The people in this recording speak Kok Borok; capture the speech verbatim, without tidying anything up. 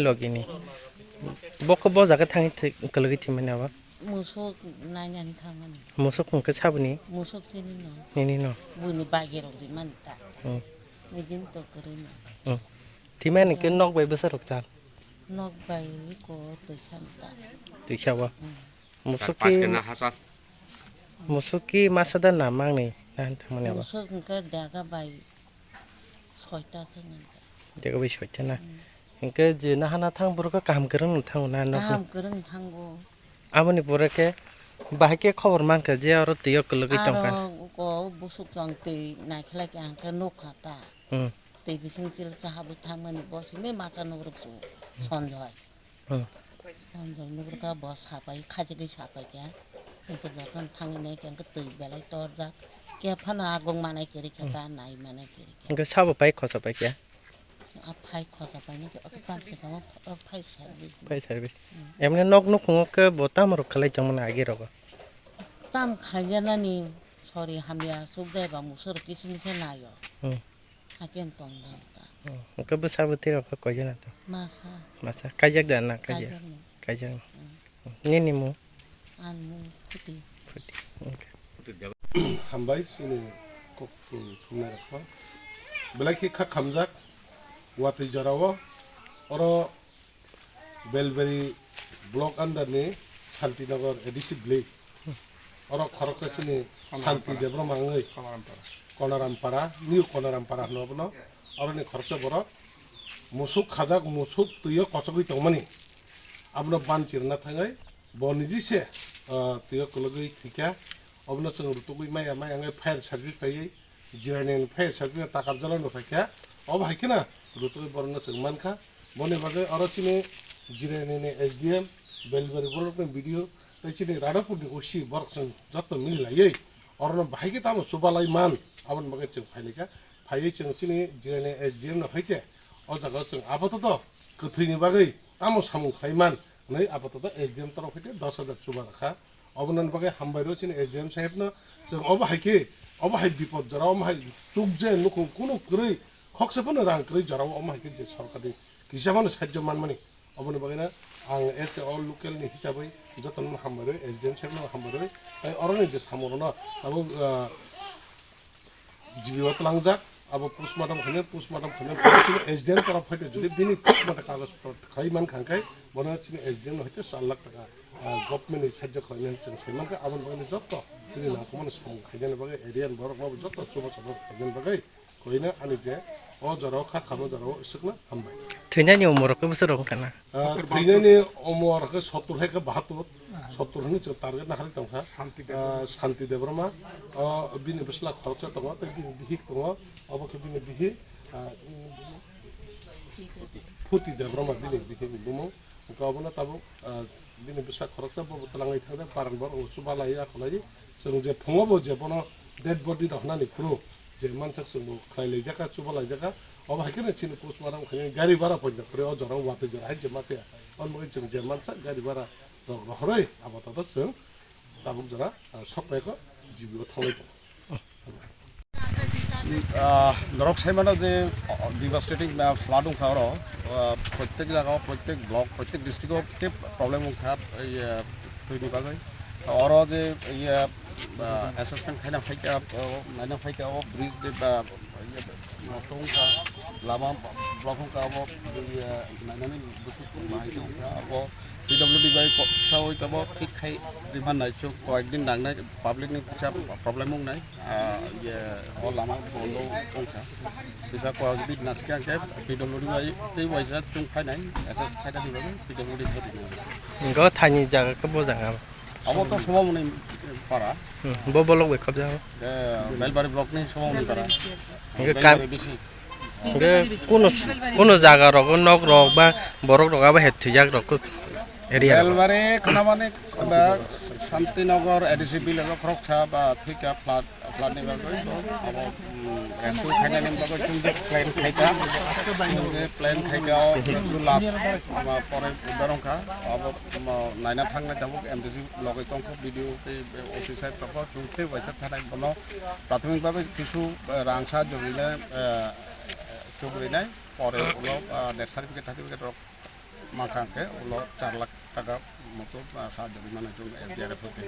Togini. Bokho bo jaga thangwi thwi-, kwlwgwi thwimani abo? Musuk nainani thangmani. Musuk hwnkhe saboni? Musuk chini no. Nini no? Buini bagirok rimani ta. Hmm. Nijini to kwrwi no. Hmm. Thwimani khe nok bai bwsarok chal? Nok bai ko twisa no ta. Twisa o? Hmm. Musuk ki, musuk ki masa da na mangni na thangmani abo? Musuk hwnkhe dega bai soita khe nang. Dega bai soita na. Hmm. Hwnkhe je nahana thang borok kaham kwrwng no thango na nokno? Kaham kwrwng thango. Aboni pore khe bahai khe khobor mankha je oro twi o kwlwgwi tongkha. Aro ko busuk chwng twi naikhlai khe ang khe nukha ta. Hmm. Twi bising chil cha habwi thangmani bo simi masa nugruk su Sonjoy. Hmm. Sonjoy nugruk bo sapai khajigwi sapai khe. Hwnkhe jotono thangwi nai khe hwnkhe twi belai torjak. Khe phano agong manai kwrwi khe ta nai manai kwrwi khe. Hwnkhe sabo pai khosa pai khe? A phai khosa painai khe, o tam khe tamo, o phai service. Phai service. Hmm. Emne nok nukhungo khe bo tamo rok khalai tongmani agi rogo? Tam khaiya nani sori hamya suk jai ba muso rok kisu muso nayo. Hmm. Haken tong dam ta. Hmm. Hwnkhe bwsa bwtwi rok khe koi jana to? Masa. Masa. Kaijak da na kaijak? Kaijak no. Kaijak no. Hmm. Nini mung? Ang mung Phuti. Phuti. Okay. Hambai chini kok thumnai rokno. Belai khe kha khamjak watwi jorao. Oro Belbari block under ni Santinagar A D C village. Oro khoroksa chini Santi Debbarma wngwi Konorampara. Konorampara, New Konorampara hwno abono. Oroni khoroksa borok musuk khajak, musuk twi o kochogwi tongmani. Abono ban chirna thangwi bo niji se, ah, twi o kwlwgwi thwikha. Obono chwng rutugwi maya maya wngwi fire service phaiwi, G R N N fire service takar jala no phaikha. Obo hai kheno rutugwi borokno chwng mankha. Boni bagwi oro chini G R N N ni S D M, Belbari borokni B D O, tei chini Radhapurni O C borok chwng joto mili laiwi orono bahai khe tamo chubalai man, aboni bagwi chwng phailaikha. Phaiwi chwng chini G R N N S D M no hai khe o jaga o chwng apatoto kwthwini bagwi tamo samung khlai man hwnwi apatoto S D M torof hai khe dos hajar chuba rwkha. Obononi bagwi hambai rw chini S D M sahebno, chwng obo hai khe, obo hai bipod jora, omo hai chukje nukhung kunu kwrwi, khoksa phano rang kwrwi jorao omo hai khe je sorkarni kisa phano sahajyo manmani. Oboni bagwino ang as a all local ni hisabwi jotono hambai rw, S D M sahebno hambai rw, tei oroni je samungrokno abo, ah, G B o tlangjak, abo postmortem khainai, postmortem khainai, chini S D M torof hai khe jodi bini thik mate kagoj photo khlai mankha hwnkhe, bono chini S D M no hai khe char lakh taka, ah, government ni sahajyo khlainai chwng sai mankha, aboni bagwi joto chini nangkukmani samung khainani bagwi, area ni borok no joto chubachu khainani bagwi, koino ani je o jorao kha, khamo jorao swkna hambai. Thwinani umor rok bwswk rok wngkha na? Ah, thwinani umor khe sottur hai khe bahattur, sottur hwnwi chwng target naharwi tongkha. Santi Debbarma. Ah, Santi Debbarma, ah, bini bwsla khoroksa tongo, tei bini bihik tongo, obo khe bini bihik, ah, Phuti Debbarma bini bihikni bumung. Hwnkhe obono tabuk, ah, bini bwsa khoroksa bo twlangwi thangjak, baran borok bo chubalaiwi akhulaiwi. Chwng je phungo bo je bono dead body rok hwnani phuru je mansak chwngbo khlai laijak kha, chuba laijak kha. Obo hai kheno chini postmortem khainai gari bhara poito kwrwi o jora o watwi jora hai je masa ya. Omo wngwi chwng je mansak gari bhara rok rohorwi apatoto chwng tabuk jora, ah, sokphaikha G B o thanglai tongo. Ah, norok saimano je, ah, devastating, ah, flood wngkha oro, ah, protek jaga o, protek block, protek district o khe problem wngkha, iye, twini bagwi. Oro je, iye, ah, assessment khaina phaikha, o, naina phaikha, o bridge de ba, iye, nosto wngkha, lama block wngkha, obo, iye, nainani bukhuk bahai wngkha, abo P W D bai ko-, sawi tabo thik khai rima nai chuk, koyek din nangnai, public ni kisa problem wngnai, ah, iye, o lama bondo wngkha. Kisa koyek din nasikhe angkhe P W D bai tei waisa chwng phainai, S S khaina di bagwi P W D khai rima. Go thani jaga khe bo jaga. Abo to Somamoni para. Hmm, bo bolok bai khobjak. Eh, Belbari block ni Somamoni para. Hingke Belbari kam-, bisi. Hingke kuno, kuno jaga rogo nok rok ba borok rok abo het thwijak rok kuk area rogo. Belbari khwnamani ba Santinagar A D C village o khoroksa ba thwikha flood, flood ni bagwi bo abo, mm, rescue khainani bagwi chwng je plan khaikha. Chwng je plan khaikha o rescue last ma pore uddar wngkha. Abo, mm, naina thangnai tabuk M D C logwi tongkha, B D O tei officer tongkha, chwng tei waisa thanai bono prathomik bhabe kisu, eh, rang sahajyo rinai, eh, chuk rinai, pore ulo, eh, death certificate, certificate rok Masa ke ulo char lakh taka moto, ah, sahajyo rimani jwng S D R F hoite.